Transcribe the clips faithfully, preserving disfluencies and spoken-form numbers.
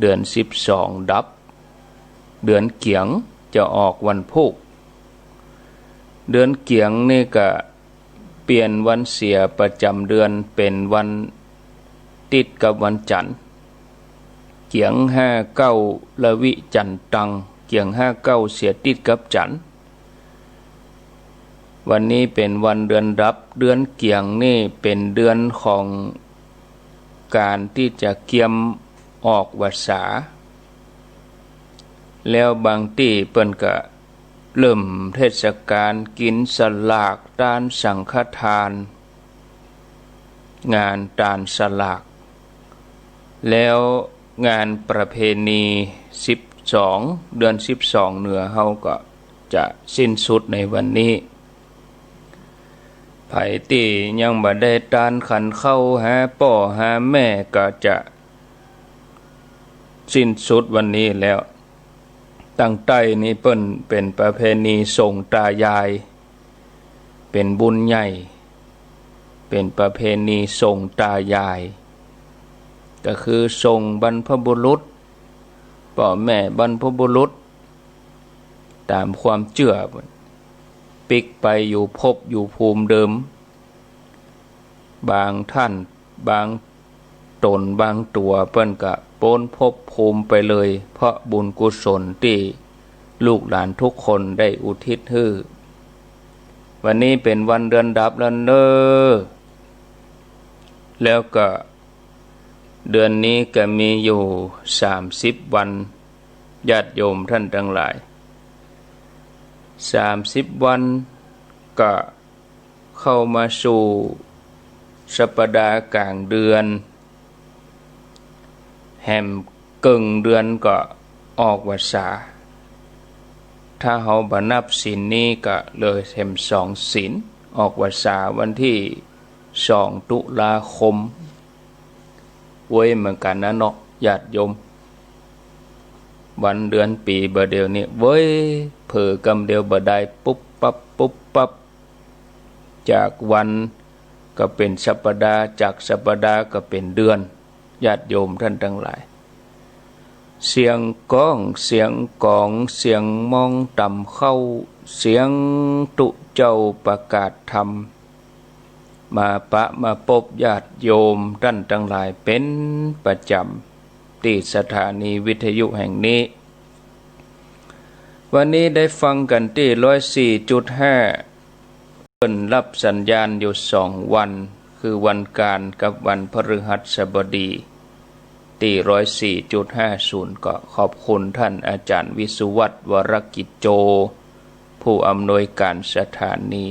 เดือนสิบสองดับ เดือนเกี๋ยงจะออกวันพูก เดือนเกี๋ยงนี่ก็เปลี่ยนวันเสียประจ๋ำเดือนเป๋นวันติดกับวันจั๋นทร์ เกี๋ยงห้าเก๊าละวิจันตัง เกี๋ยงห้าเก๊าเสียติดกับจั๋นทร์ วันนี้เป๋นวันเดือนดับ เดือนเกี๋ยงนี่เป๋นเดือนของก๋านตี้จะเกียมออกวรรษา แล้วบางตี้เปิ้นก็เริ่มเทศกาลกิ๋นสลาก ตานสังฆทาน งานตานสลาก แล้วงานประเพณีสิบสอง เดือนสิบสองเหนือเฮาก็จะสิ้นสุดในวันนี้ ใผตี้ยังบ่ได้ตานขันข้าวหาป้อหาแม่ก็จะสิ้นสุดวันนี้แล้ว ตังใต้นี่เปิ้นเป๋นประเพณีส่งตายาย เป๋นบุญใหญ่ เป๋นประเพณีส่งตายาย ก็คือส่งบรรพบุรุษ ป้อแม่บรรพบุรุษ ต๋ามความเจื้อ ปิ๊กไปอยู่ภพอยู่ภูมิเดิม บางท่าน บางต๋น บางตั๋ว เปิ้นก็ป๊นภพภูมิไปเลย เพราะบุญกุศลตี้ลูกหลานทุกคนได้อุทิศหื้อ วันนี้เป๋นวันเดือนดับแล้วเน่อ แล้วก็เดือนนี้ก็มีอยู่สามสิบวัน ญาติโยมท่านตังหลาย สามสิบวันก็เข้ามาสู่สัปดาห์ก๋างเดือน แหมเกิ่งเดือนก็ออกวรรษา ถ้าเฮาบ่นับศีลนี้ก็เหลือแหมสองศีล ออกวรรษาวันตี้สองตุลาคม เว้ยเหมือนกั๋นนะเนาะ ญาติโยม วันเดือนปี๋บ่าเดี่ยวนี้เว้ย เผลอกำเดียวบ่ได้ ปุ๊บปั๊บ ปุ๊บปั๊บ จากวันก็เป๋นสัปดาห์ จากสัปดาห์ก็เป๋นเดือน ญาติโยมท่านตังหลาย เสียงก้อง เสียงก๋อง เสียงมองตำเข้า เสียงตุ๊เจ้าประกาศธรรม มาปะมาปบญาติโยมต้านตังหลายเป๋นประจ๋ำ ตี้สถานีวิทยุแห่งนี้ วันนี้ได้ฟังกั๋นตี้ร้อยสี่จุดห้า เปิ้นรับสัญญาณอยู่สองวัน คือวันก๋านกับวันพฤหัสบดี ตี้ร้อยสี่จุดห้าศูนย์ ก็ขอบคุณต้านอาจ๋ารย์วิสุวัฒน์ วรกิจโจ ผู้อำนวยก๋านสถานี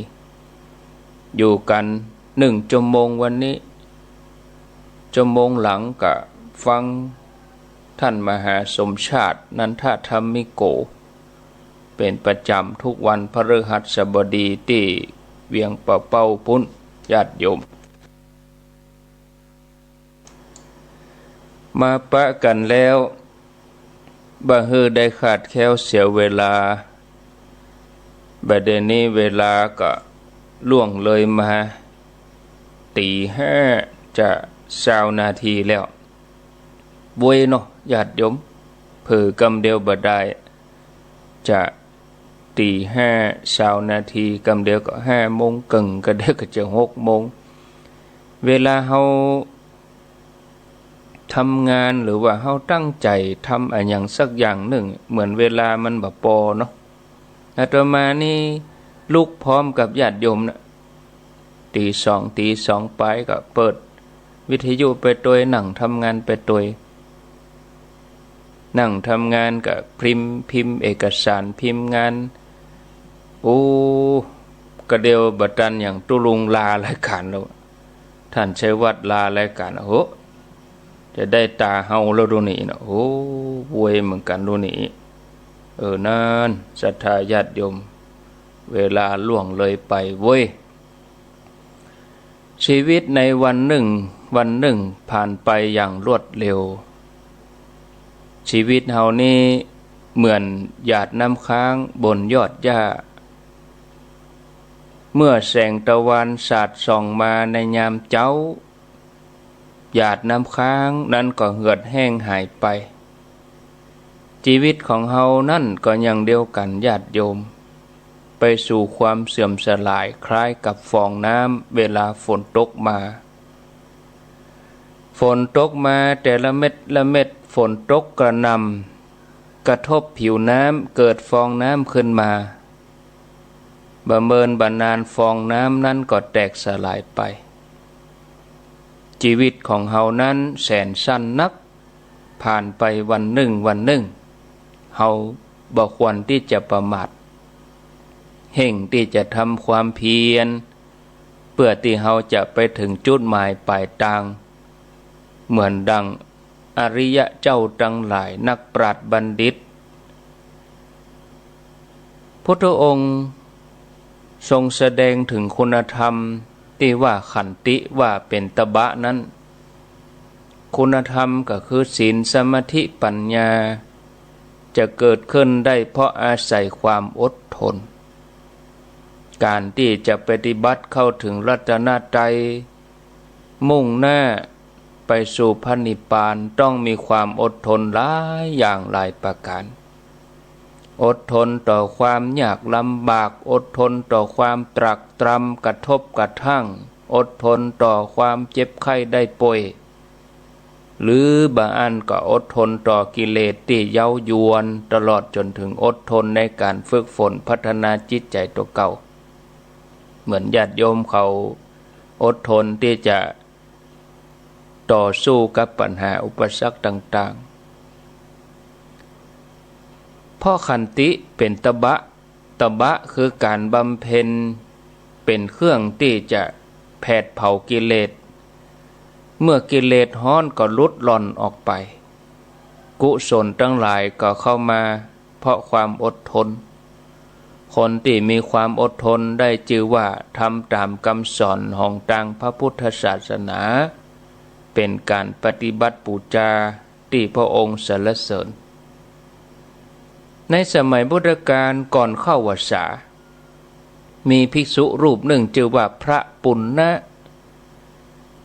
อยู่กั๋นนึ่งจั่วโมงวันนี้ จั่วโมงหลังก็ฟังต้านมหาสมชาติ นันทธรรมิโก เป๋นประจ๋ำทุกวันพฤหัสบดีตี้เวียงป่าเป้าปู๊น ญาติโยม มาปะกั๋นแล้ว บ่หื้อได้ขาดแคลนเสียเวลา บ่าเดี่ยวนี้เวลาก็ล่วงเลยมาตี๋ห้าจะซาวนาทีแล้ว เว้ยเนาะ ญาติโยม เผลอกำเดียวบ่ได้ จะ ตี๋ห้าซาวนาที กำเดียวก็ห้าโมงเกิ่ง กำเดียวก็จะหกโมง เวลาเฮาทำงานหรือว่าเฮาตั้งใจ๋ทำอะหยังสักอย่างนึ่ง เหมือนเวลามันบ่ปอเนาะ อาตมานี่ลุกพร้อมกับญาติโยมนะ ตี๋สอง ตี๋สองป๋ายก็เปิดวิทยุไปตวย นั่งทำงานไปตวย นั่งทำงานก็พิมพ์ พิมพ์เอกสาร พิมพ์งาน โอ้ กำเดียวบ่ตันอย่างตุ๊ลุงลารายก๋านแล้ว ต้านชัยวัฒน์ลารายก๋าน โอ้ จะได้ต๋าเฮาแล้วดูนี่เนาะ โอ้ เว้ยเหมือนกั๋นดูนี่ เออ นั่น ศรัทธาญาติโยม เวลาล่วงเลยไปเว้ย ชีวิตในวันนึ่ง วันนึ่งผ่านไปอย่างรวดเร็ว ชีวิตเฮานี้เหมือนหยาดน้ำค้างบนยอดหญ้า เมื่อแสงตะวันสาดส่องมาในยามเจ๊า หยาดน้ำค้างนั้นก็เหือดแห้งหายไป จีวิตของเฮานั้นก็อย่างเดียวกั๋นญาติโยม ไปสู่ความเสื่อมสลายคล้ายกับฟองน้ำเวลาฝนตกมา ฝนตกมาแต่ละเม็ดละเม็ด ฝนตกกระหน่ำ กระทบผิวน้ำ เกิดฟองน้ำขึ้นมา บ่เมินบ่นานฟองน้ำนั้นก็แตกสลายไป จีวิตของเฮานั้นแสนสั้นนัก ผ่านไปวันนึ่งวันนึ่ง เฮาบ่ควรตี้จะประมาท เฮ่งตี้จะทำความเพียร เปื้อตี้เฮาจะไปเถิงจุดหมายป๋ายตาง เหมือนดังอริยะเจ้าตังหลาย นักปราชญ์บัณฑิต พุทธองค์ทรงแสดงเถิงคุณธรรมตี้ว่าขันติ ว่าเป๋นตบะนั้น คุณธรรมก็คือศีล สมาธิ ปัญญา จะเกิดขึ้นได้เพราะอาศัยความอดทน ก๋านตี้จะปฏิบัติเข้าเถิงรัตนตรัย มุ่งหน้าไปสู่พระนิพพาน ต้องมีความอดทนหลายอย่างหลายประก๋าน อดทนต่อความยากลำบาก อดทนต่อความตรากตรำกระทบกระทั่ง อดทนต่อความเจ็บไข้ได้ป่วย หรือบ่อั้นก็อดทนต่อกิเลสตี้เย้ายวน ตลอดจ๋นเถิงอดทนในก๋านฝึกฝนพัฒนาจิตใจ๋ตั๋วเก่า เหมือนญาติโยมเขาอดทนตี้จะต่อสู้กับปัญหาอุปสรรคต่างๆ เพราะขันติเป๋นตบะ ตบะคือก๋านบำเพ็ญ เป๋นเครื่องตี้จะแผดเผากิเลส เมื่อกิเลสฮ้อนก็หลุดล่อนออกไป กุศลตังหลายก็เข้ามาเพราะความอดทน คนตี้มีความอดทนได้จื้อว่าทำต๋ามกำสอนของตางพระพุทธศาสนา เป๋นก๋านปฏิบัติปู๋จา ตี้พระองค์สรรเสริญ ในสมัยพุทธกาลก่อนเข้าพรรษา มีภิกษุรูปนึ่งจื้อว่าพระปุณณะ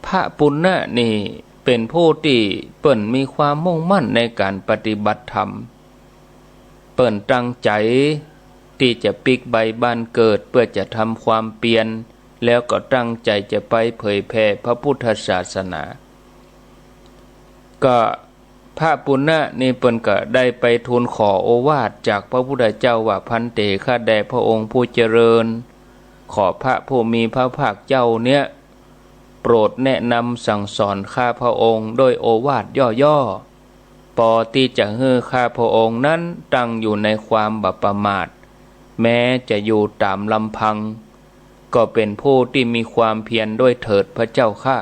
พระปุณณะนี่เป๋นผู้ตี้เปิ้นมีความมุ่งมั่นในก๋านปฏิบัติธรรม เปิ้นตั้งใจ๋ตี้จะปลิกใบบ้านเกิดเปื้อจะทำความเปียร แล้วก็ตั้งใจ๋จะไปเผยแผ่พระพุทธศาสนา ก็พระปุณณะนี่เปิ้นก็ได้ไปทูลขอโอวาทจากพระพุทธเจ้าว่า ภันเต ข้าแต่พระองค์ผู้เจริญ ขอพระผู้มีพระภาคเจ้าเนี่ย โปรดแนะนำสั่งสอนข้าพระองค์ด้วยโอวาทย่อๆ ปอตี้จะหื้อข้าพระองค์นั้นตั้งอยู่ในความบ่ประมาท แม้จะอยู่ต๋ามลำพัง ก็เป๋นผู้ตี้มีความเพียรด้วยเถิดพระเจ้าข้า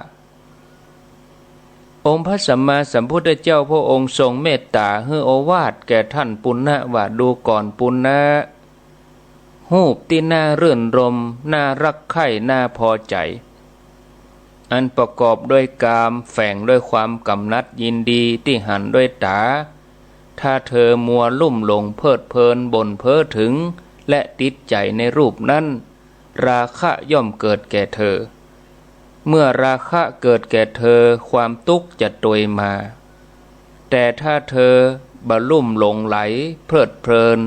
องค์พระสัมมาสัมพุทธเจ้าพระองค์ทรงเมตต๋าหื้อโอวาทแก่ท่านปุณณะว่า ดูก่อนปุณณะ รูปตี้น่ารื่นรมย์ น่ารักใคร่ น่าพอใจ๋ อันประกอบด้วยกาม แฝงด้วยความกำหนัดยินดีตี้หันด้วยต๋า ถ้าเธอมัวลุ่มหลงเพลิดเพลินบ่นเพ้อถึง และติดใจ๋ในรูปนั้น ราคะย่อมเกิดแก่เธอ เมื่อราคะเกิดแก่เธอ ความตุ๊กข์จะตวยมา แต่ถ้าเธอบ่ลุ่มหลงใหล เพลิดเพลิน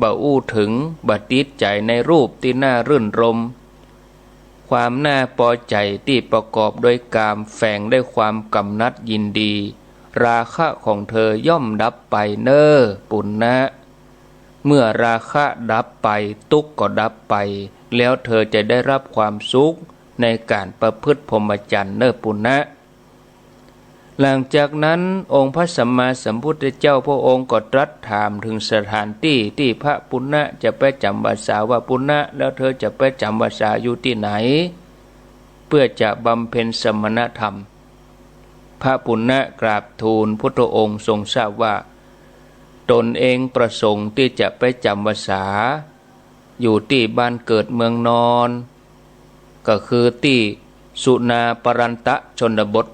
บ่อู้ถึง บ่ติดใจ๋ในรูปตี้น่ารื่นรมย์ ความน่าปอใจ๋ตี้ประกอบด้วยกาม แฝงด้วยความกำหนัดยินดี ราคะของเธอย่อมดับไปเน่อปุณณะ เมื่อราคะดับไป ตุ๊กข์ก็ดับไป แล้วเธอจะได้รับความสุขในก๋านประพฤติพรหมจรรย์เน่อปุณณะ หลังจากนั้นองค์พระสัมมาสัมพุทธเจ้าพระองค์ก็ตรัสถามเถิงสถานตี้ตี้พระปุณณะจะไปจ๋ำพรรษาว่า ปุณณะ แล้วเธอจะไปจ๋ำพรรษาอยู่ตี้ไหน เปื้อจะบำเพ็ญสมณธรรม พระปุณณะกราบทูลพุทธองค์ทรงทราบว่า ตนเองประสงค์ตี้จะไปจ๋ำพรรษา อยู่ตี้บ้านเกิดเมืองนอน ก็คือตี้สุนาปรันตชนบท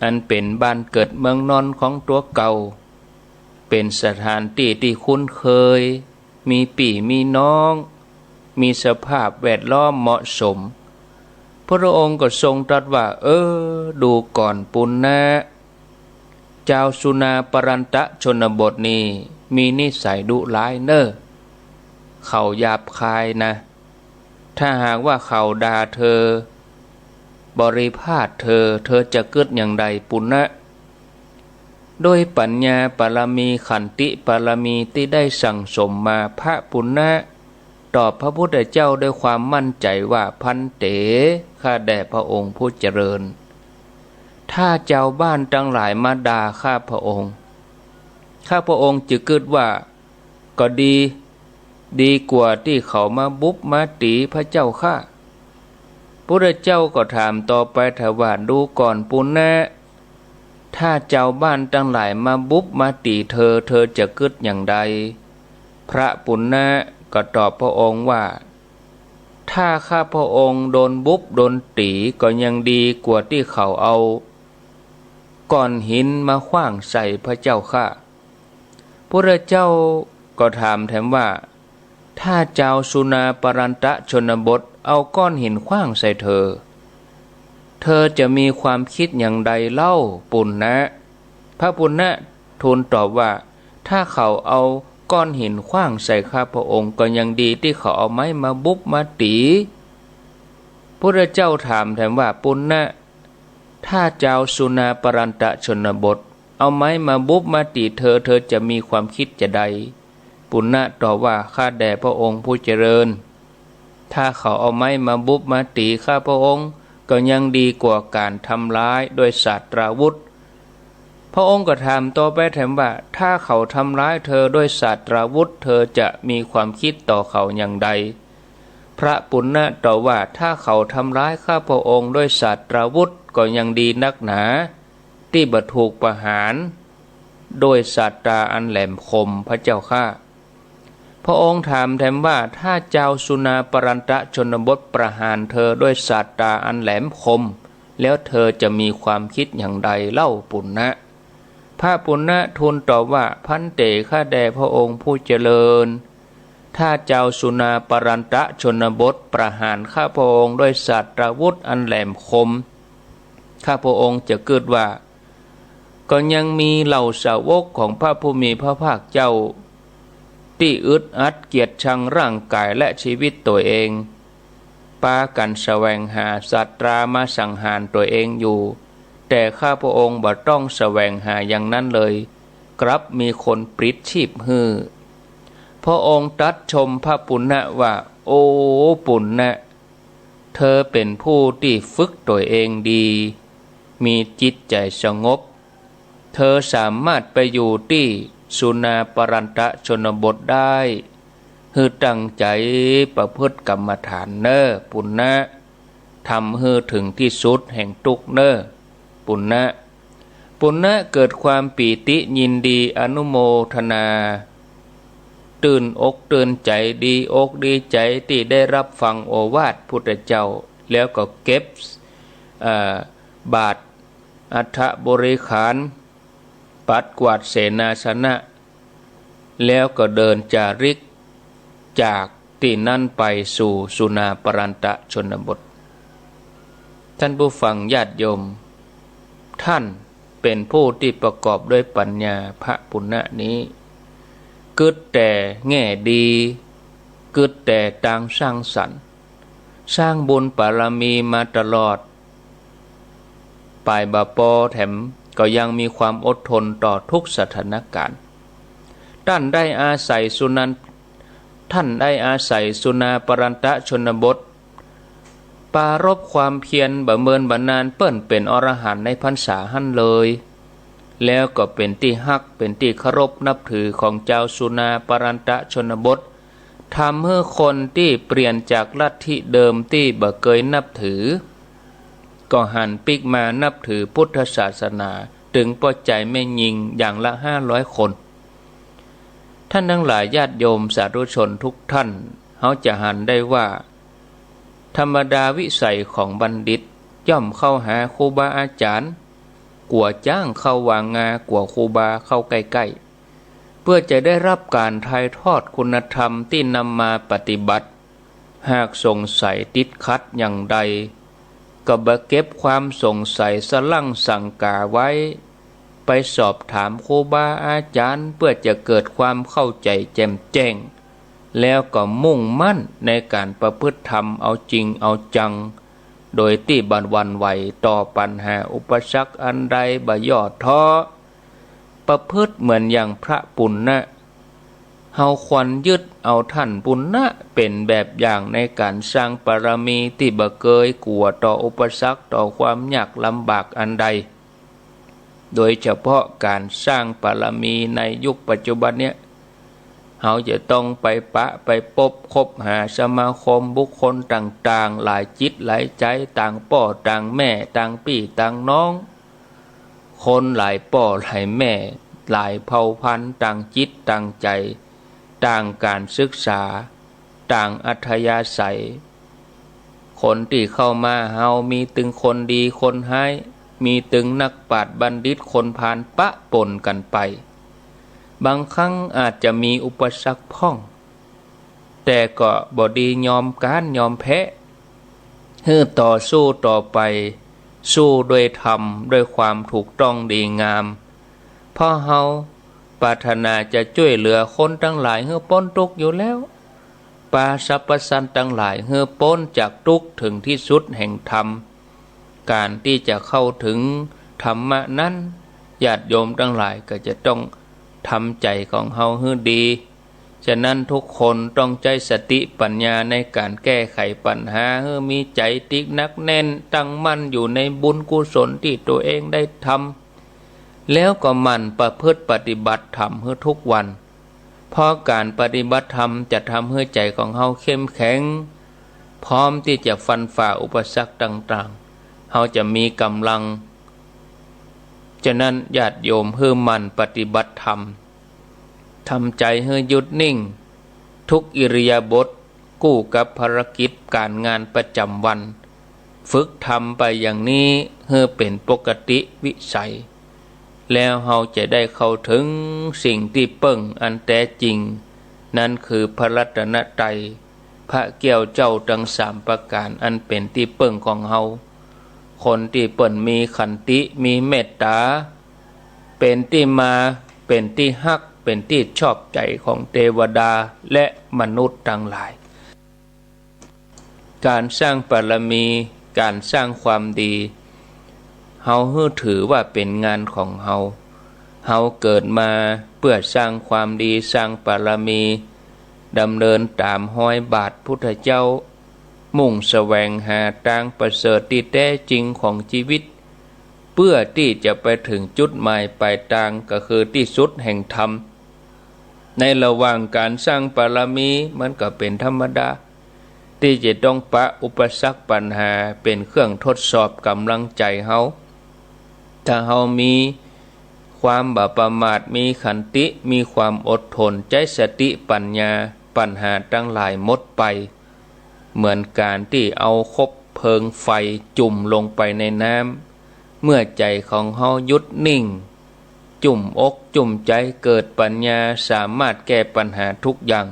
อันเป๋นบ้านเกิดเมืองนอนของตั๋วเก่า เป๋นสถานตี้ตี้คุ้นเคย มีปี้มีน้อง มีสภาพแวดล้อมเหมาะสม พระองค์ก็ทรงตรัสว่า เออ ดูก่อนปุณณะ จาวสุนาปรันตชนบทนี่มีนิสัยดุร้ายเน่อ เขาหยาบคายนะ ถ้าหากว่าเขาด่าเธอ บริพาทเธอ เธอจะกึ๊ดอย่างใดปุณณะ ด้วยปัญญาบารมีขันติบารมีตี้ได้สั่งสมมา พระปุณณะตอบพระพุทธเจ้าด้วยความมั่นใจ๋ว่า ภันเต ข้าแด่พระองค์ผู้เจริญ ถ้าจาวบ้านตังหลายมาด่าข้าพระองค์ ข้าพระองค์จะกึ๊ดว่า ก็ดี ดีกว่าตี้เขามาบุบมาตี๋พระเจ้าข้า พุทธเจ้าก็ถามต่อไปแถมว่า ดูก่อนปุณณะ ถ้าจาวบ้านตังหลายมาบุบมาตี๋เธอ เธอจะกึ๊ดอย่างใด พระปุณณะก็ตอบพระองค์ว่า ถ้าข้าพระองค์โดนบุบโดนตี๋ก็ยังดีกว่าตี้เขาเอาก้อนหินมาขว้างใส่พระเจ้าข้า พุทธเจ้าก็ถามแถมว่า ถ้าจาวสุนาปรันตชนบทเอาก้อนหินขว้างใส่เธอ เธอจะมีความคิดอย่างใดเล่าปุณณะ พระปุณณะทูลตอบว่า ถ้าเขาเอาก้อนหินขว้างใส่ข้าพระองค์ก็ยังดีตี้เขาเอาไม้มาบุบมาตี๋ พุทธเจ้าถามแถมว่า ปุณณะ ถ้าจาวสุนาปรันตชนบทเอาไม้มาบุบมาตี๋เธอ เธอจะมีความคิดจะใด ปุณณะตอบว่า ข้าแด่พระองค์ผู้เจริญ ถ้าเขาเอาไม้มาบุบมาตี๋ข้าพระองค์ก็ยังดีกว่าก๋านทำร้ายด้วยศาสตราวุธ พระองค์ก็ถามต่อไปแถมว่า ถ้าเขาทำร้ายเธอด้วยศาสตราวุธ เธอจะมีความคิดต่อเขาอย่างใด พระปุณณะตอบว่า ถ้าเขาทำร้ายข้าพระองค์ด้วยศาสตราวุธก็ยังดีนักหนา ตี้บ่ถูกประหารด้วยศาสตราอันแหลมคมพระเจ้าข้า พระองค์ถามแถมว่า ถ้าจาวสุนาปรันตชนบทประหารเธอด้วยศาสตราอันแหลมคม แล้วเธอจะมีความคิดอย่างใดเล่าปุณณะ พระปุณณะทูลตอบว่า ภันเต ข้าแด่พระองค์ผู้เจริญ ถ้าจาวสุนาปรันตชนบทประหารข้าพระองค์ด้วยศาสตราวุธอันแหลมคม ข้าพระองค์จะกึ๊ดว่า ก็ยังมีเหล่าสาวกของพระผู้มีพระภาคเจ้า ตี้อึดอัดเกียจชังร่างกายและชีวิตตัวเอง ปากั๋นแสวงหาศาสตรามาสังหารตัวเองอยู่ แต่ข้าพระองค์บ่ต้องแสวงหาอย่างนั้นเลย กลับมีคนปลิดชีพหื้อ พระองค์ตรัสชมพระปุณณะว่า โอปุณณะ เธอเป็นผู้ตี้ฝึกตัวเองดี มีจิตใจ๋สงบ เธอสามารถไปอยู่ตี้สุนาปรันตชนบทได้ หื้อตั้งใจ๋ประพฤติกรรมฐานเน่อปุณณะ ทำหื้อถึงตี้สุดแห่งตุ๊กข์เน่อปุณณะ ปุณณะเกิดความปีติยินดีอนุโมทนา ตื่นอกตื่นใจ๋ ดีอกดีใจ๋ตี้ได้รับฟังโอวาทพุทธเจ้า แล้วก็เก็บ เอ่อ บาตร อัฐบริขาร ปัดกวาดเสนาสนะ แล้วก็เดินจาริกจากตี้นั้นไปสู่สุนาปรันตชนบท ท่านผู้ฟังญาติโยม ท่านเป็นผู้ตี้ประกอบด้วยปัญญา พระปุณณะนี้ กึ๊ดแต่แง่ดี กึ๊ดแต่ตางสร้างสรรค์ สร้างบุญบารมีมาตลอด ป่ายบ่ปอแถมก็ยังมีความอดทนต่อทุกสถานการณ์ ท่านได้อาศัยสุนัน ท่านได้อาศัยสุนาปรันตชนบท ปรารภความเพียรบ่เมินบ่นานเปิ้นเป๋นอรหันต์ในพรรษาหั้นเลย แล้วก็เป๋นตี้ฮักเป๋นตี้เคารพนับถือของจาวสุนาปรันตชนบท ทำหื้อคนตี้เปลี่ยนจากลัทธิเดิมตี้บ่เกยนับถือ ก็หันปิ๊กมานับถือพุทธศาสนา ตึงป้อจายแม่ญิงอย่างละห้าร้อยคน ท่านทั้งหลายญาติโยมสาธุชนทุกท่าน เฮาจะหันได้ว่า ธรรมดาวิสัยของบัณฑิตย่อมเข้าหาครูบาอาจารย์ กั๋วจ๊างเข้าวางงา กั๋วครูบาเข้าใก้ๆ เปื้อจะได้ฮับก๋านถ่ายทอดคุณธรรมตี้นำมาปฏิบัติ หากสงสัยติดขัดอย่างใด ก็บ่เก็บความสงสัยสะหลั้งสังก๋าไว้ ไป ไปสอบถามครูบาอาจ๋ารย์ เปื้อจะเกิดความเข้าใจ๋แจ่มแจ้ง แล้วก็มุ่งมั่นในก๋านประพฤติธรรมเอาจริงเอาจัง โดยตี้บ่หวั่นไหวต่อปัญหาอุปสรรคอันใด บ่ย่อท้อ ประพฤติเหมือนอย่างพระปุณณะ เฮาควรยึดเอาต้านปุณณะเป๋นแบบอย่างในก๋านสร้างบารมีตี้บ่เกยกั๋วต่ออุปสรรคต่อความยากลำบากอันใด โดยเฉพาะก๋านสร้างบารมีในยุคปัจจุบันเนี้ย เฮาจะต้องไปปะไปปบคบหาสมาคมบุคคลต่างๆ หลายจิตหลายใจ๋ ต่างป้อต่างแม่ ต่างปี้ต่างน้อง คนหลายป้อหลายแม่ หลายเผ่าพันธุ์ ต่างจิตต่างใจ๋ ต่างก๋านศึกษา ต่างอัธยาศัย คนตี้เข้ามาหาเฮามีตึงคนดีคนฮ้าย มีตึงนักปราชญ์บัณฑิตคนพาลปะปนกั๋นไป บางครั้งอาจจะมีอุปสรรคพ่อง แต่ก็บ่ดียอมก๊านยอมแพ้ หื้อต่อสู้ต่อไป สู้ด้วยธรรม ด้วยความถูกต้องดีงาม เพราะเฮาปรารถนาจะจ้วยเหลือคนตังหลายหื้อป๊นตุ๊กข์อยู่แล้ว ปาสรรพสัตว์ตังหลายหื้อป๊นจากตุ๊กข์เถิงตี้สุดแห่งธรรม ก๋านตี้จะเข้าเถิงธรรมะนั้น ญาติโยมตังหลายก็จะต้องทำใจ๋ของเฮาหื้อดี ฉะนั้นทุกคนต้องใจ๊สติปัญญาในก๋านแก้ไขปัญหา หื้อมีใจ๋ติดหนักแน่น ตั้งมั่นอยู่ในบุญกุศลตี้ตั๋วเองได้ทำ แล้วก็หมั่นประพฤติปฏิบัติธรรมหื้อทุกวัน เพราะก๋านปฏิบัติธรรมจะทำหื้อใจ๋ของเฮาเข้มแข็ง พร้อมตี้จะฟันฝ่าอุปสรรคต่างๆ เฮาจะมีก๋ำลัง ฉะนั้นญาติโยมหื้อหมั่นปฏิบัติธรรม ทำใจ๋หื้อหยุดนิ่ง ทุกอิริยาบถ คู่กับภารกิจก๋านงานประจ๋ำวัน ฝึกทำไปอย่างนี้หื้อเป๋นปกติวิสัย แล้วเฮาจะได้เข้าเถิงสิ่งตี้เปิ้งอันแต๊จริง นั้นคือพระรัตนตรัย พระแก้วเจ้าตังสามประก๋านอันเป๋นตี้เปิ้งของเฮา คนตี้เปิ้นมีขันติ มีเมตต๋า เป๋นตี้มา เป๋นตี้ฮัก เป๋นตี้ชอบใจ๋ของเตวดาและมนุษย์ตังหลาย ก๋านสร้างบารมี ก๋านสร้างความดี เฮาหื้อถือว่าเป๋นงานของเฮา เฮาเกิดมาเปื้อสร้างความดี สร้างบารมี ดำเนินต๋ามฮอยบาทพุทธเจ้า มุ่งแสวงหาตางประเสริฐตี้แต๊จริงของจีวิต เปื้อตี้จะไปเถิงจุดหมายปลายตาง ก็คือตี้สุดแห่งธรรม ในระหว่างก๋านสร้างบารมี มันก็เป๋นธรรมดา ตี้จะต้องปะอุปสรรคปัญหา เป๋นเครื่องทดสอบก๋ำลังใจ๋เฮา ถ้าเฮามีความบ่ประมาท มีขันติ มีความอดทน ใจ๊สติปัญญา ปัญหาตังหลายหมดไป เหมือนก๋านตี้เอาคบเพลิงไฟจุ่มลงไปในน้ำ เมื่อใจ๋ของเฮาหยุดนิ่ง จุ่มอกจุ่มใจ๋ เกิดปัญญา สามารถแก้ปัญหาทุกอย่าง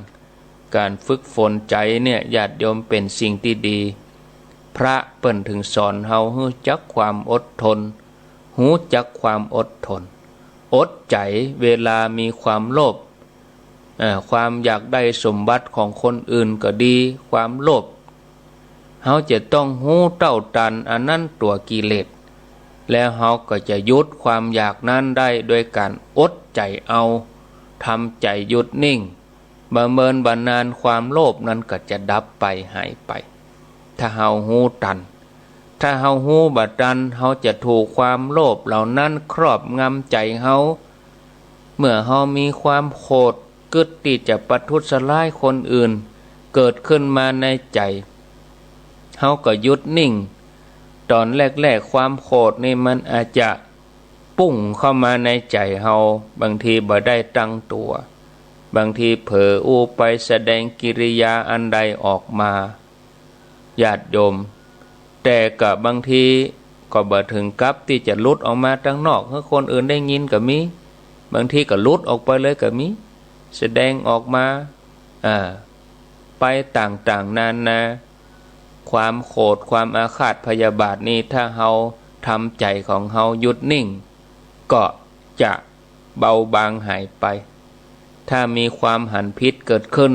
ก๋านฝึกฝนใจ๋เนี่ย ญาติโยม เป๋นสิ่งตี้ดี พระเปิ้นเถิงสอนเฮาฮู้จักความอดทน ฮู้จักความอดทน อดใจ๋เวลามีความโลภ อ่า ความอยากได้สมบัติของคนอื่นก็ดี ความโลภ เฮาจะต้องฮู้เต้าตันอันนั้นตั๋วกิเลส แล้วเฮาก็จะหยุดความอยากนั้นได้โดยก๋านอดใจ๋เอา ทำใจ๋หยุดนิ่ง บ่เมินบ่นานความโลภนั้นก็จะดับไปหายไป ถ้าเฮาฮู้ตัน ถ้าเฮาฮู้บ่ตัน เฮาจะถูกความโลภเหล่านั้นครอบงำใจ๋เฮา เมื่อเฮามีความโขดกึ๊ดตี้จะประทุษร้ายคนอื่น เกิดขึ้นมาในใจ๋ เฮาก็หยุดนิ่ง ต๋อนแรกๆ ความโขดนี่มันอาจจะ ปุ้งเข้ามาในใจ๋เฮา บางทีบ่ได้ตั้งตั๋ว บางทีเผลออู้ไปแสดงกิริยาอันใดออกมา ญาติโยม แต่ก็บางทีก็บ่เถิงกับตี้จะหลุดออกมาตังนอกหื้อคนอื่นได้ยินก็มี บางทีก็หลุดออกไปเลยก็มี แสดงออกมา อ่า ไปต่างๆ นานา ความโขด ความอาฆาตพยาบาทนี่ ถ้าเฮาทำใจ๋ของเฮาหยุดนิ่ง ก็ จะเบาบางหายไป ถ้ามีความหันผิดเกิดขึ้น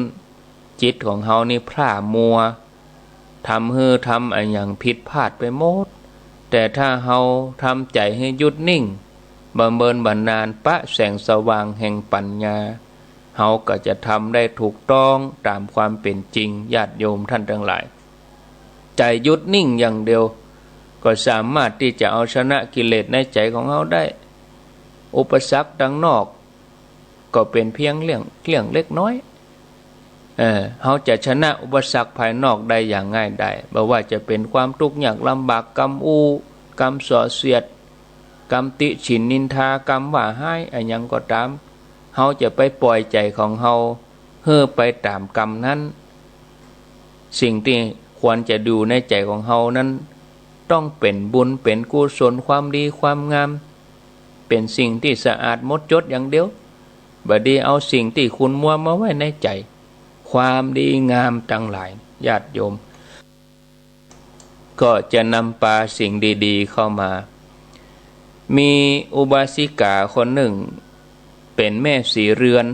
จิตของเฮานี่พร่ามัว ทำหื้อทำอะหยังผิดพลาดไปหมด แต่ถ้าเฮาทำใจ๋หื้อหยุดนิ่ง บำเริญบำนาญปะแสงสว่างแห่งปั๋ญญา เฮาก็จะทำได้ถูกต้องต๋ามความเป๋นจริง ญาติโยมท่านตังหลาย ใจ๋หยุดนิ่งอย่างเดียว ก็สามารถตี้จะเอาชนะกิเลสในใจ๋ของเฮาได้ อุปสรรคตังนอก ก็เป๋นเพียงเรื่อง เรื่องเล็กน้อย เออ เฮาจะชนะอุปสรรคภายนอกได้อย่างง่ายดาย บ่ว่าจะเป๋นความตุ๊กข์ยากลำบาก กำอู้ กำส่อเสียด กำติฉิ่นนินทา กำว่าฮ้าย อะหยังก็ต๋าม เฮาจะไปป่อยใจ๋ของเฮาหื้อไปต๋ามกำนั้น สิ่งตี้ควรจะอยู่ในใจ๋ของเฮานั้น ต้องเป๋นบุญ เป๋นกุศล ความดี ความงาม เป๋นสิ่งตี้สะอาดหมดจดอย่างเดียว บ่ดีเอาสิ่งตี้ขุ่นมัวมาไว้ในใจ๋ ความดีงามตังหลาย ญาติโยม ก็จะนำปาสิ่งดีๆ เข้ามา มีอุบาสิกาคนนึ่ง เป๋นแม่ศรีเรือน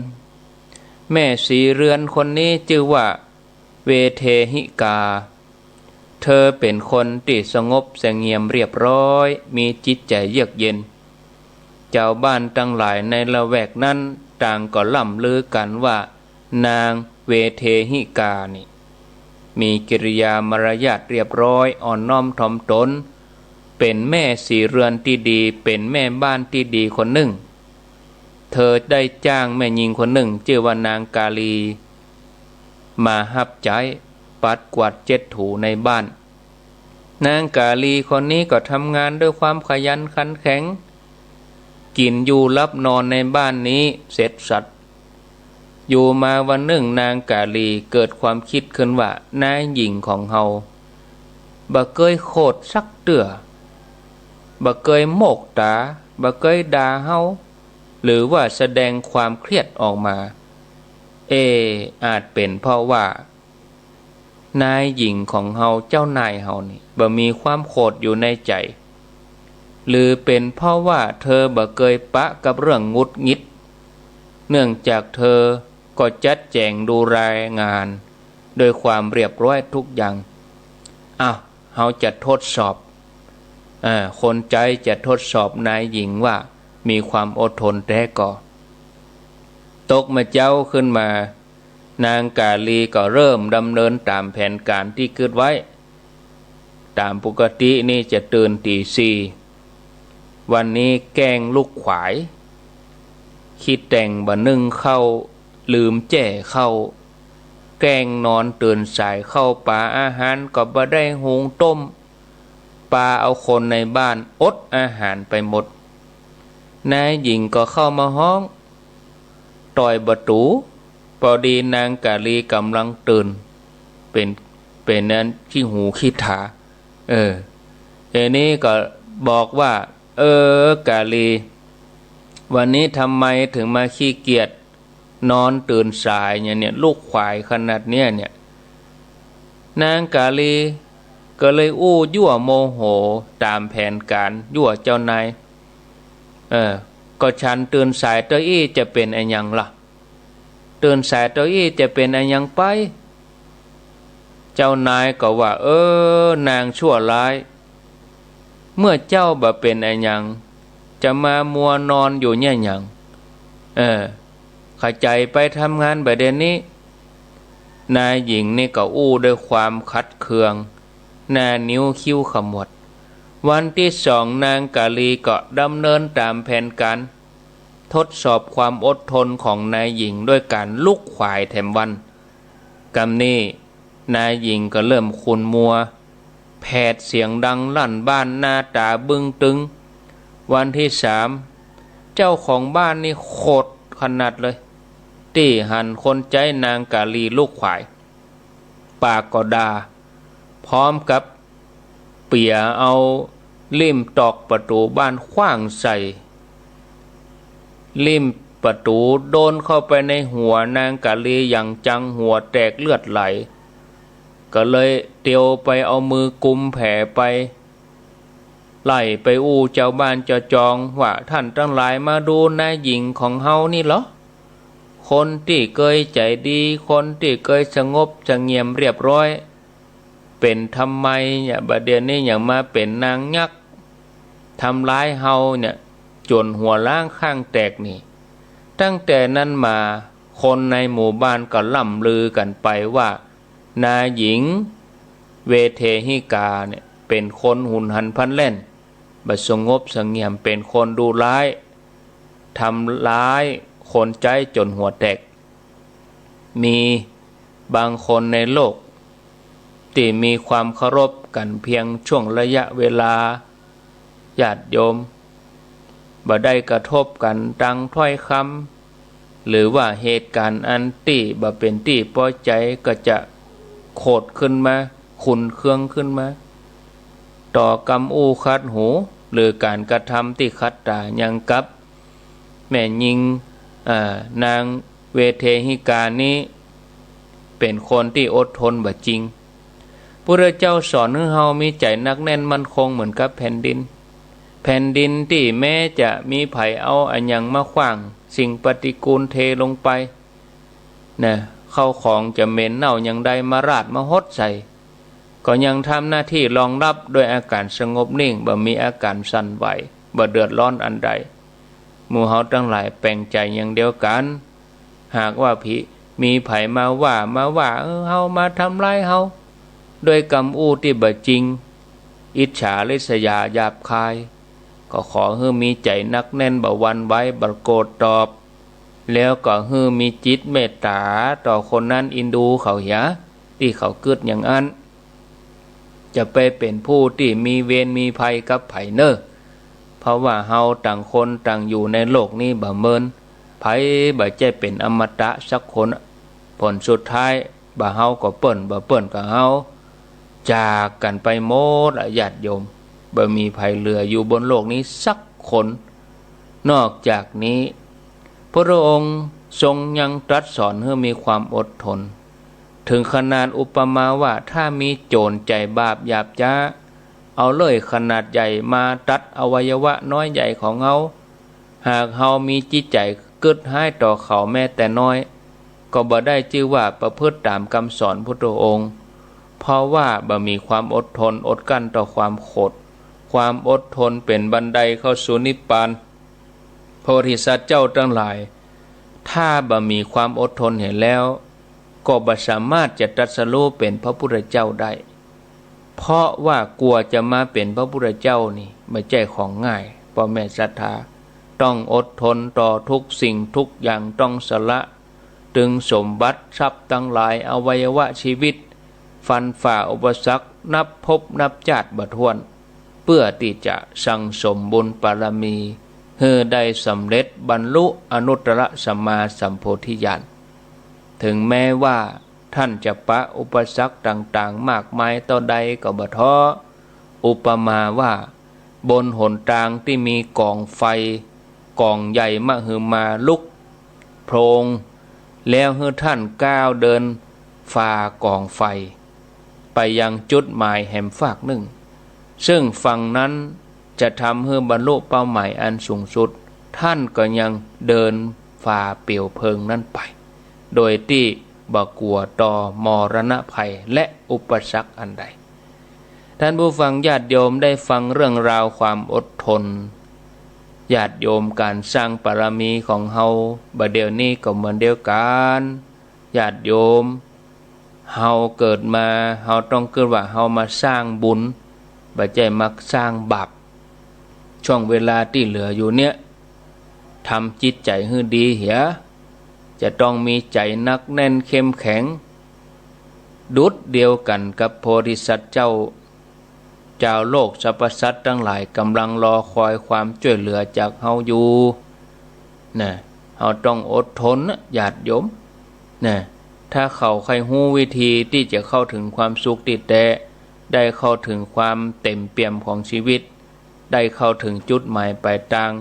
แม่ศรีเรือนคนนี้จื้อว่า เวเทหิกา เธอเป๋นคนตี้สงบเสงี่ยมเรียบร้อย มีจิตใจ๋เยือกเย็น จาวบ้านตังหลายในละแวกนั้นต่างก็ล่ำลือกั๋นว่า นางเวเทหิกานี่ มีกิริยามารยาทเรียบร้อย อ่อนน้อมถ่อมตน เป๋นแม่ศรีเรือนตี้ดี เป๋นแม่บ้านตี้ดีคนนึ่ง เธอได้จ้างแม่ญิงคนนึ่ง จื้อว่านางกาลี มาฮับใจ๊ปัดกวาดเจ็ดถูในบ้าน นางกาลีคนนี้ก็ทำงานด้วยความขยันขันแข็ง กิ๋นอยู่หลับนอนในบ้านนี้เสร็จสรรพ อยู่มาวันนึ่งนางกาลีเกิดความกึ๊ดขึ้นว่า นายหญิงของเฮาบ่เกยโขดสักเตื้อ บ่เกยโมกต๋า บ่เกยด่าเฮา หรือว่าแสดงความเครียดออกมา เอ อาจเป๋นเพราะว่า นายหญิงของเฮา เจ้านายเฮานี่ บ่มีความโขดอยู่ในใจ๋ หรือเป๋นเพราะว่าเธอบ่เกยปะกับเรื่องหงุดหงิด เนื่องจากเธอก็จัดแจ๋งดูแลงานด้วยความเรียบร้อยทุกอย่าง อ้าว เฮาจะทดสอบ เอ่อ คนใจ๊จะทดสอบนายหญิงว่ามีความอดทนแต๊ก่อ ตกมาเจ๊าขึ้นมา นางกาลีก็เริ่มดำเนินต๋ามแผนก๋านตี้กึ๊ดไว้ ต๋ามปกตินี่จะตื่นตี๋สี่ วันนี้แกล้งลูกขวาย ขี้แต๋งบ่นึ่งข้าว ลืมแจ้ข้าว แกล้งนอนตื่นสาย ข้าวป๋าอาหารก็บ่ได้หุงต้ม ปาเอาคนในบ้านอดอาหารไปหมด นายหญิงก็เข้ามาฮ้อง ต่อยประตู๋ ปอดีนางกาลีก่ำลังตื่น เป๋น เป๋นอันขี้หูขี้ถา เออ ทีนี้ก็บอกว่า เออ กาลี วันนี้ทำไมถึงมาขี้เกียจ นอนตื่นสายเนี่ย เนี่ย ลูกขวายขนาดเนี้ยเนี่ย นางกาลีก็เลยอู้ยั่วโมโหต๋ามแผนก๋าน ยั่วเจ้านาย เออ ก็ฉันตื่นสายเต้าอี้จะเป๋นอะหยังล่ะ ตื่นสายเต้าอี้จะเป๋นอะหยังไป เจ้านายก็ว่า เออ นางชั่วร้าย เมื่อเจ้าบ่เป๋นอะหยัง จะมามัวนอนอยู่เนี่ยหยัง เออ ขะใจ๋ไปทำงานบ่าเดี่ยวนี้ นายหญิงนี่ก็อู้ด้วยความขัดเคือง หน้านิ้วคิ้วขมวด วันตี้สองนางกาลีก็ดำเนินต๋ามแผนก๋าน ทดสอบความอดทนของนายหญิงด้วยก๋านลุกขวายแถมวัน กำนี้นายหญิงก็เริ่มขุ่นมัว แผดเสียงดังลั่นบ้าน หน้าต๋าบึ้งตึง วันตี้สาม เจ้าของบ้านนี่โขดขนาดเลย ตี้หันคนใจ๊นางกาลีลุกขวาย ปากก็ด่า พร้อมกับเปียเอาลิ่มตอกประตู๋บ้านขว้างใส่ ลิ่มประตู๋โดนเข้าไปในหัวนางกาลีอย่างจัง หัวแตกเลือดไหล ก็เลยเตียวไปเอามือกุมแผลไป ไล่ไปอู้จาวบ้านจาวจองว่า ต้านตังหลายมาดูนายหญิงของเฮานี่เหรอ คนตี้เกยใจ๋ดี คนตี้เกยสงบเสงี่ยมเรียบร้อย เป๋นทำไมเนี่ย บ่าเดี่ยวนี้ยังมาเป๋นนางยักษ์ ทำร้ายเฮาเนี่ย จ๋นหัวล้างข้างแตกนี่ ตั้งแต่นั้นมา คนในหมู่บ้านก็ล่ำลือกั๋นไปว่า นายหญิงเวเทหิกาเนี่ย เป๋นคนหุนหันพลันแล่น บ่สงบเสงี่ยม เป๋นคนดุร้าย ทำร้ายคนใจ๊จ๋นหัวแตก มีบางคนในโลกตี้มีความเคารพกั๋นเพียงช่วงระยะเวลา ญาติโยม บ่ได้กระทบกั๋นตางถ้อยกำ หรือว่าเหตุก๋ารณ์อันตี้บ่เป๋นตี้ปอใจ๋ก็จะโขดขึ้นมา ขุ่นเคืองขึ้นมา ต่อกำอู้ขัดหู หรือก๋านกระทำตี้ขัดต๋า อย่างกับแม่ญิง อ่า นางเวเทหิกานี้ เป๋นคนตี้อดทนบ่จริง พุทธเจ้าสอนหื้อเฮามีใจ๋หนักแน่นมั่นคงเหมือนกับแผ่นดิน แผ่นดินตี้แม้จะมีใผเอาอะหยังมาขว้าง สิ่งปฏิกูลเทลงไป นะ ข้าวของจะเหม็นเน่าอย่างใดมาราดมาหดใส่ ก็ยังทำหน้าตี้รองรับด้วยอาก๋านสงบนิ่ง บ่มีอาก๋านสั่นไหว บ่เดือดร้อนอันใด หมู่เฮาตังหลายแป๋งใจ๋อย่างเดียวกั๋น หากว่าผี มีใผมาว่า มาว่า เออ เฮามาทำร้ายเฮา ด้วยกำอู้ตี้บ่จริง อิจฉาริษยาหยาบคาย ก็ขอหื้อมีใจ๋หนักแน่น บ่หวั่นไหว บ่โกรธตอบ แล้วก็หื้อมีจิตเมตต๋าต่อคนนั้น อินดูเขาเหีย ตี้เขากึ๊ดอย่างอั้น จะไปเป๋นผู้ตี้มีเวรมีภัยกับใผเน่อ เพราะว่าเฮาต่างคนต่างอยู่ในโลกนี้บ่เหมือน ใผบ่ใจ้เป๋นอมตะสักคน ผลสุดท้าย บ่เฮาก็เปิ้น บ่เปิ้นก็เฮา จากกั๋นไปหมดละญาติโยม บ่มีใผเหลืออยู่บนโลกนี้สักคน นอกจากนี้ พระองค์ทรงยังตรัสสอนหื้อมีความอดทน ถึงขนาดอุปมาว่า ถ้ามีโจ๋รใจ๋บาปหยาบจ๊า เอาเลื่อยขนาดใหญ่มาตัดอวัยวะน้อยใหญ่ของเฮา หากเฮามีจิตใจ๋กึ๊ดฮ้ายต่อเขาแม้แต่น้อย ก็บ่ได้จื้อว่าประพฤติต๋ามกำสอนพุทธองค์ เพราะว่าบ่มีความอดทนอดกลั้นต่อความโขด ความอดทนเป๋นบันไดเข้าสู่นิพพาน โพธิสัตว์เจ้าตังหลาย ถ้าบ่มีความอดทนเหียแล้ว ก็บ่สามารถจะตรัสรู้เป๋นพระพุทธเจ้าได้ เพราะว่ากว่าจะมาเป๋นพระพุทธเจ้านี่ บ่ใจ้ของง่าย ป้อแม่ศรัทธา ต้องอดทนต่อทุกสิ่งทุกอย่าง ต้องสละ ตึงสมบัติทรัพย์ตังหลาย อวัยวะชีวิต ฟันฝ่าอุปสรรคนับภพนับจาติบ่ถ้วน เพื่อตี้จะสั่งสมบุญบารมี หื้อได้สำเร็จบรรลุอนุตตรสัมมาสัมโพธิญาณ ถึงแม้ว่าต้านจะปะอุปสรรคต่างๆ มากมายเต้าใดก็บ่ท้อ อุปมาว่า บนหนตางตี้มีก๋องไฟก๋องใหญ่มะหือมาลุกโพลง แล้วหื้อต้านก้าวเดินฝ่าก๋องไฟ ไปยังจุดหมายแหมฟากนึ่ง ซึ่งฝั่งนั้นจะทำหื้อบรรลุเป้าหมายอันสูงสุด ต้านก็ยังเดินฝ่าเปลวเพลิงนั้นไป โดยตี้บ่กั๋วต่อมรณะภัยและอุปสรรคอันใด ท่านผู้ฟังญาติโยม ได้ฟังเรื่องราวความอดทน ญาติโยม ก๋านสร้างบารมีของเฮาบ่าเดี่ยวนี้ก็เหมือนเดียวกั๋น ญาติโยม เฮาเกิดมา เฮาต้องกึ๊ดว่าเฮามาสร้างบุญ บ่ใจ้มาสร้างบาป ช่วงเวลาตี้เหลืออยู่เนี่ย ทำจิตใจ๋หื้อดีเหีย จะต้องมีใจ๋หนักแน่นเข้มแข็ง ดุจเดียวกั๋นกับโพธิสัตว์เจ้า จาวโลกสรรพสัตว์ตังหลายก๋ำลังรอคอยความจ้วยเหลือจากเฮาอยู่ นะ เฮาต้องอดทนนะ ญาติโยม นะ ถ้าเขาใค่ฮู้วิธีตี้จะเข้าเถิงความสุขตี้แต๊ ได้เข้าเถิงความเต๋มเปี่ยมของชีวิต ได้เข้าเถิงจุดหมายปลายตาง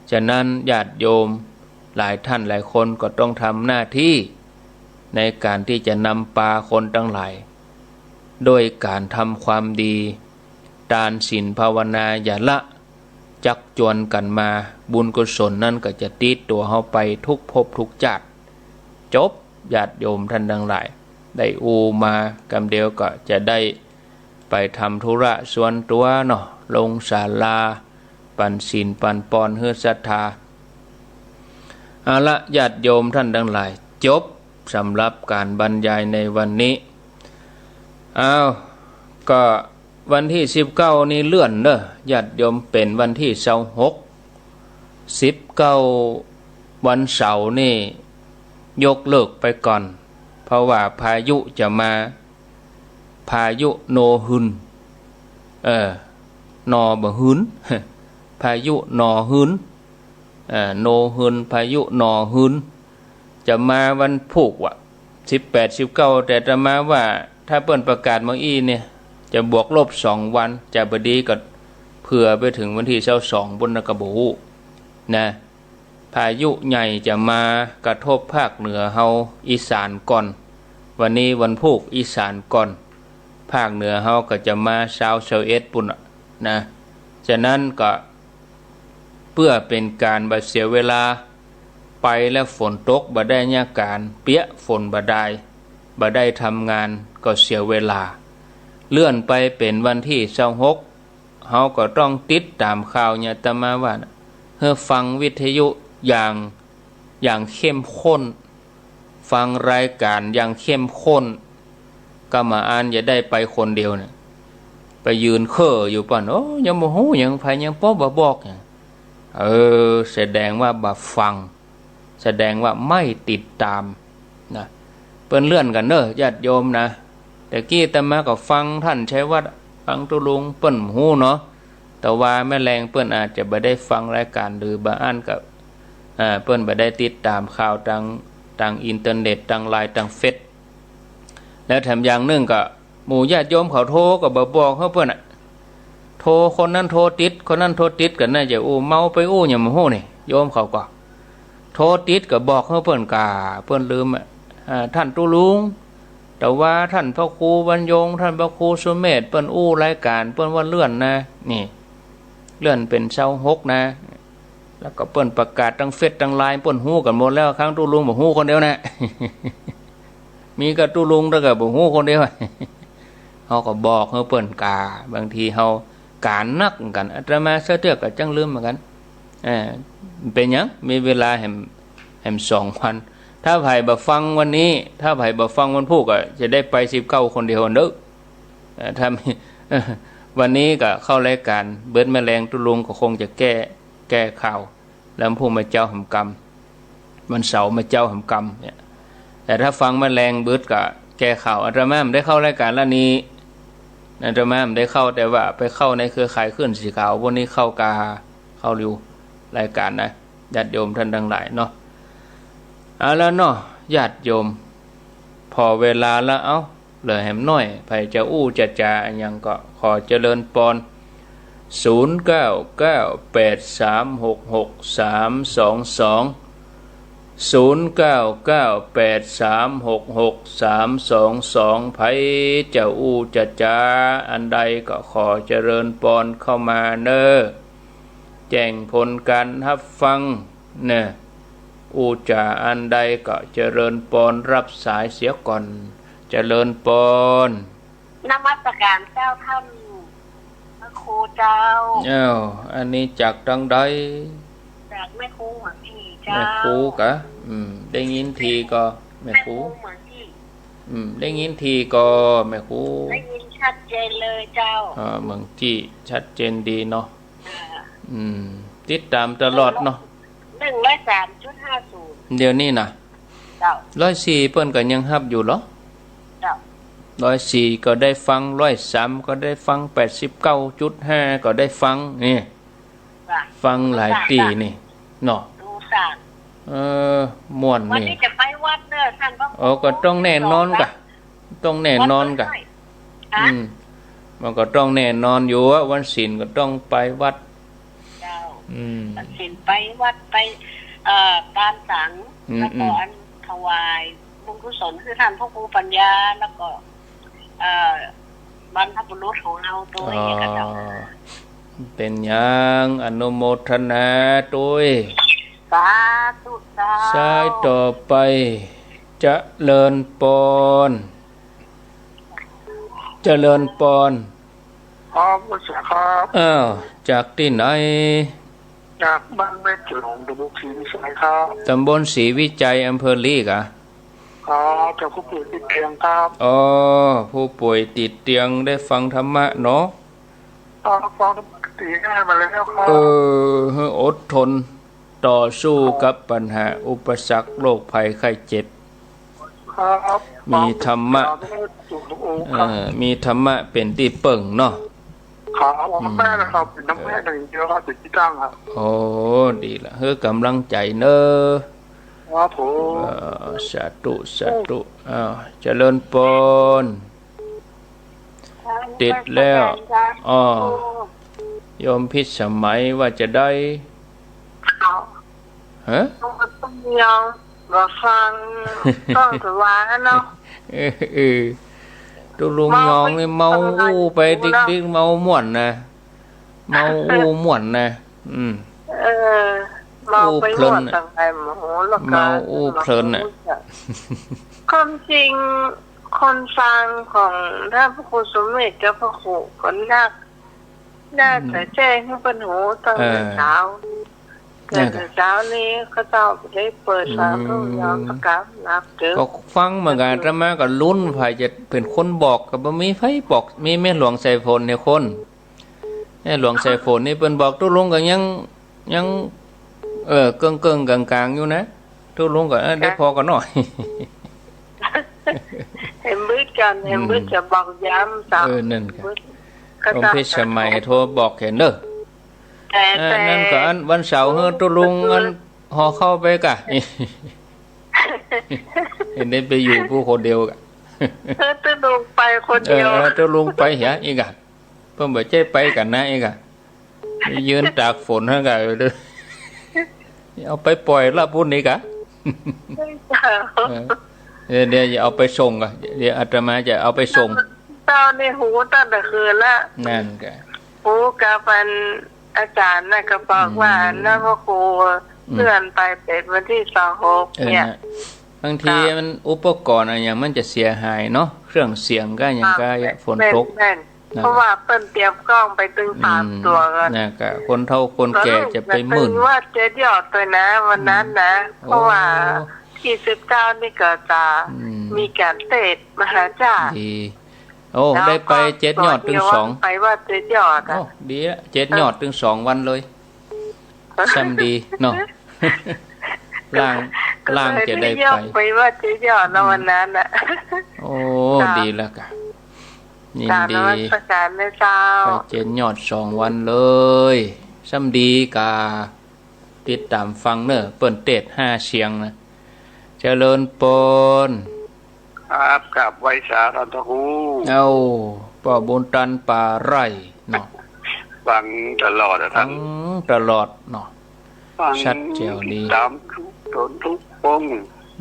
ฉะนั้นญาติโยมหลายต้านหลายคนก็ต้องทำหน้าตี้ในก๋านตี้จะนำปาคนตังหลาย โดยก๋านทำความดี ตานศีลภาวนาอย่าละ จักจวนกั๋นมา บุญกุศลนั้นก็จะติดตั๋วเฮาไปทุกภพทุกจาติ จบ ญาติโยมท่านตังหลาย ได้อู้มากำเดียวก็จะได้ไปทำธุระส่วนตั๋วเนาะ ลงศาลา ปันศีลปันปอนหื้อศรัทธา เอาละ ญาติโยมท่านตังหลาย จบสำหรับก๋านบรรยายในวันนี้ อ้าว ก็วันตี้สิบเก้านี่เลื่อนเน่อ ญาติโยม เป๋นวันตี้ซาวหก สิบเก้า วันเสาร์นี่ยกเลิกไปก่อน เพราะว่าพายุจะมา พายุโนฮึน เออ นอบ่หืน พายุนอฮึน เออ โนฮึน พายุนอฮึน จะมาวันพูกว่ะ สิบแปด สิบเก้า แต่อาตมาว่าถ้าเปิ้นประกาศเมื่ออี้เนี่ย จะบวกลบสองวัน จะบ่ดีก็เผื่อไปเถิงวันตี้ซาวสองปู้นนะ ก็บ่ฮู้นะ พายุใหญ่จะมากระทบภาคเหนือเฮาอีสานก่อน วันนี้วันพูกอีสานก่อน ภาคเหนือเฮาก็จะมาซาว ซาวเอ็ดปู้นน่ะนะ ฉะนั้นก็เปื้อเป๋นก๋านบ่เสียเวลา ไปแล้วฝนตกบ่ได้เยียะก๋าน เปียกฝนบ่ได้ บ่ได้ทำงานก็เสียเวลา เลื่อนไปเป๋นวันตี้ซาวหก เฮาก็ต้องติดต๋ามข่าวเนี่ย อาตมาว่าน่ะ หื้อฟังวิทยุอย่าง อย่างเข้มข้น ฟังรายก๋านอย่างเข้มข้น กำบ่อั้นจะได้ไปคนเดียวเนี่ย ไปยืนเค่ออยู่ปู้น โอ้ ยังบ่ฮู้หยัง ใผยังปอบ่บอกหยัง เออ แสดงว่าบ่ฟัง แสดงว่าไม่ติดตามนะ เปิ้นเลื่อนกั๋นเน่อ ญาติโยมนะ แต่กี้อาตมาก็ฟังต้านชัยวัฒน์ ฟังตุ๊ลุง เปิ้นฮู้เนาะ แต่ว่าแม่แลงเปิ้นอาจจะบ่ได้ฟังรายก๋าน หรือบ่อั้นก็ อ่า เปิ้นบ่ได้ติดต๋ามข่าวตาง ตางอินเทอร์เน็ต ตางไลน์ ตางเฟซ แล้วแถมอย่างนึ่งก็ หมู่ญาติโยมเขาโทรก็บ่บอกหื้อเปิ้นน่ะ โทรคนนั้นโทรติด คนนั้นโทรติดกั๋นน่าจะอู้ เมาไปอู้หยังบ่ฮู้นี่ โยมเขาก็ โทรติดก็บอกหื้อเปิ้นก่า เปิ้นลืมอะ อ่า ต้านตุ๊ลุง แต่ว่าต้านพระครูบรรยง ต้านพระครูสุเมธ เปิ้นอู้รายก๋าน เปิ้นว่าเลื่อนนะ นี่ เลื่อนเป๋นซาวหกนะ แล้วก็เปิ้นประกาศตางเฟซตางไลน์ เปิ้นฮู้กั๋นหมดแล้ว ข้างตุ๊ลุงบ่ฮู้คนเดียวนะ มีก้าตุ๊ลุงเต้าก้าบ่ฮู้คนเดียว เฮาก็บอกหื้อเปิ้นก่า บางทีเฮาก๋านนักกั๋น อาตมาเสื้อเตื้อก็จั้งลืมเหมือนกั๋น เออ เป๋นหยัง มีเวลาแหม แหมสองวัน ถ้าใผบ่ฟังวันนี้ ถ้าใผบ่ฟังวันพูกก็จะได้ไปสิบเก้าคนเดียวเน่อ เออ ถ้ามี วันนี้ก็เข้ารายก๋าน เบิดแม่แลงตุ๊ลุงก็คงจะแก้ แก้ข่าว แล้วพูกมาเจ๊าแหมกำ วันเสาร์มาเจ๊าแหมกำเนี่ย แต่ถ้าฟังแม่แลงเบิดก็แก้ข่าว อาตมาบ่ได้เข้ารายก๋านละนี้ อาตมาบ่ได้เข้า แต่ว่าไปเข้าในเครือข่ายคลื่นสีขาว วันนี้เข้ากา เข้าอยู่รายก๋านนะ ญาติโยมท่านตังหลายเนาะ เอาละเนาะ ญาติโยม ผ่อเวลาละ เอ้า เหลือแหมน้อย ใผจะอู้จะจ๋าอะหยังก็ขอเจริญปอน ศูนย์เก้าเก้าแปดสามหกหกสามสองสอง ศูนย์เก้าเก้าแปดสามหกหกสามสองสอง ใผจะอู้จะจ๋าอันใดก็ขอเจริญปอนเข้ามาเน่อ แจ้งผลก๋านฮับฟังเน่อ อู้จ๋าอันใดก็เจริญปอนฮับสายเสียก่อน เจริญปอน นมัสก๋านเจ้าต้านพระครูเจ้า อ้าว อันนี้จากตางใด จากแม่ครูเหมืองอี่เจ้า แม่ครูกา อืม ได้ยินทีก็ แม่ครู แม่ครูเหมืองอี่ อืม ได้ยินทีก็ แม่ครู ได้ยินชัดเจนเลยเจ้า อ่า เหมืองอี่ ชัดเจนดีเนาะ อ่า อืม ติดต๋ามตลอดเนาะ หนึ่งร้อยสามจุดห้าศูนย์ เดี๋ยวนี้นะ เจ้า ร้อยสี่เปิ้นก็ยังฮับอยู่เหรอ เจ้า ร้อยสี่ก็ได้ฟัง ร้อยสามก็ได้ฟัง แปดสิบเก้าจุดห้าก็ได้ฟัง นี่ จ้ะ ฟังหลายตี้นี่ เนาะ ดูสาร เออ ม่วนนี่ วันนี้จะไปวัดเน่อต้านพระครู อ๋อ ก็ต้องแน่นอนกา ต้องแน่นอนกา วัดเปิ้นให้ ฮะ อืม มันก็ต้องแน่นอนอยู่ว่าวันศีลก็ต้องไปวัด เจ้า อืม วันศีลไปวัดไป เอ่อ ปานสัง อืม แล้วก็ อืม อันถวายบุญกุศลคือต้านพระครูปัญญา แล้วก็ เอ่อ บรรพบุรุษของเราตวย อ๋อ เจ้า เป๋นหยัง อนุโมทนาตวย สาธุ เจ้า สายต่อไป เจริญปอน เจริญปอน ครับ ครับ อ้าว จากตี้ไหน จากบ้านแม่จ๋อง ตำบลศรีวิชัยครับ ตำบลศรีวิชัย อำเภอลีกะ ครับ จากผู้ป่วยติดเตียงครับ อ๋อ ผู้ป่วยติดเตียงได้ฟังธรรมะเนาะ ครับ ฟังธรรมะ ตีง่ายมาแล้วครับ เออ หื้ออดทน ต่อสู้กับปัญหาอุปสรรคโรคภัยไข้เจ็บ ครับ มีธรรมะ ครับ เออ มีธรรมะเป๋นตี้เปิ้งเนาะ ครับ อืม แม่นะครับ เป๋นน้ำแม่อย่างเดียวครับ เป๋นตี้ตั้งครับ โอ้ ดีละ หื้อกำลังใจ๋เน่อ ครับผม เออ สาธุ สาธุ อ้าว เจริญปอน ติดแล้ว อ๋อ โยมพิสมัยว่าจะได้ ครับ ฮะ ต้องยอมบ่ฟัง ต้องสว่างเนาะ เออ เออ ตุ๊ลุงยองนี่เมาอู้ไปติ๊กๆ เมาม่วนนะ เมาอู้ม่วนนะ อืม เออ เมาไปม่วน อู้เพลินน่ะ ตั้งแต่หมอแล้วก็ เมาอู้เพลินน่ะ ความจริง คนฟังของท่านพระครูสุเมธกับพระครูก็นัก น่าจะแจ้งหื้อเปิ้นฮู้ตั้งแต่เช้า เออ ตั้งแต่เช้านี้เขาเจ้าได้เปิดฟัง อืม ตุ๊ลุงยองประกาศนับถือ ก็ฟังเหมือนกั๋น อาตมาก็ลุ้นใผจะเป๋นคนบอก ก็บ่มีใผบอก มีแม่หลวงสายฝนเนี่ยคน แม่หลวงสายฝนนี่เปิ้นบอกตุ๊ลุงก็ยัง ยัง เออ เกิ่งๆ ก๋างๆ อยู่นะ ตุ๊ลุงก็ เออ ได้ผ่อกั๋นหน้อย เห็นบึดกั๋น เห็นบึด อืม จะบอกย้ำซ้ำ เออ นั่นกะ บึด โยมพิสมัยโทรบอกเหียเน่อ แต่ เออ แต่ นั่นก็อันวันเสาร์หื้อตุ๊ลุงอันห่อข้าวไปกะ เห็นได้ไปอยู่ผู้คนเดียวกะ เออ ตุ๊ลุงไปคนเดียว เออ ตุ๊ลุงไปเหียอีกอะ เปิ้นบ่ใจ้ไปกั๋นนะอีกอะ ไปยืนตากฝนหั้นกะ เอาไปป่อยละปู๊นนี่กะ เออ เดี๋ยว เดี๋ยวจะเอาไปส่งกะ เดี๋ยวอาตมาจะเอาไปส่ง เจ้านี่ฮู้ตั้งแต่คืนละ นั่นกะ ฮู้กับอันอาจ๋ารย์น่ะก็บอกว่า อืม อันนั้นพระครู อืม เลื่อนไปเป๋นวันตี้ซาวหก เออ เนี่ย นะ บางที ครับ มันอุปกรณ์อะหยังมันจะเสียหายเนาะ เครื่องเสียงก็อะหยังก็อะ ครับ ฝนตก แม่นๆ นะ เพราะว่าเปิ้นเตรียมกล้องไปตึงสาม อืม ตั๋วกั๋น นะ ก็คนเฒ่าคนแก่จะไปมื่น ก็เลยไปวัดเจ็ดยอดตวยนะ วันนั้นนะ อืม เพราะว่า โอ้ ตี้สิบเก้านี่ก็จะ อืม มีก๋านเตสน์มหาจ้า ดี โอ้ แล้วก็ ได้ไปเจ็ดยอดตึงสอง ไปวัดเจ็ดยอดอะ โอ้ ดีละ เจ็ดยอดตึงสองวันเลย เออ ซ้ำดีเนาะ ล่าง ก็เลย ล่างจะได้ไป ได้ย่องไปวัดเจ็ดยอดเนาะ อืม วันนั้นน่ะ โอ้ ครับ ดีแล้วกะ ยินดี กราบนมัสการนะเจ้า ไปเจ็ดยอดสองวันเลย ซ้ำดีกา ติดต๋ามฟังเน่อ เปิ้นเตสน์ห้าเสียงนะ เจริญปอน ครับ กราบไหว้สาท่านพระครู เอ้า ป้อบุญตันป่าไร่เนาะ ฟังตลอดอะท่าน ฟังตลอดเนาะ ฟัง ชัดแจ๋วดี ติดต๋ามทุกต๋นทุกองค์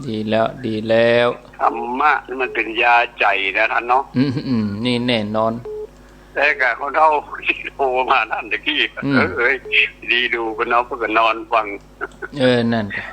ดีแล้ว ดีแล้ว ธรรมะนี่มันเป๋นยาใจ๋นะท่านเนาะ อืม อืม นี่แน่นอน แต่กะคนเฒ่าตี้โทรมานั่นตะกี้ อืม เอ้ย ดีดู๋ เปิ้นนอน เปิ้นก็นอนฟัง เออ นั่นกะ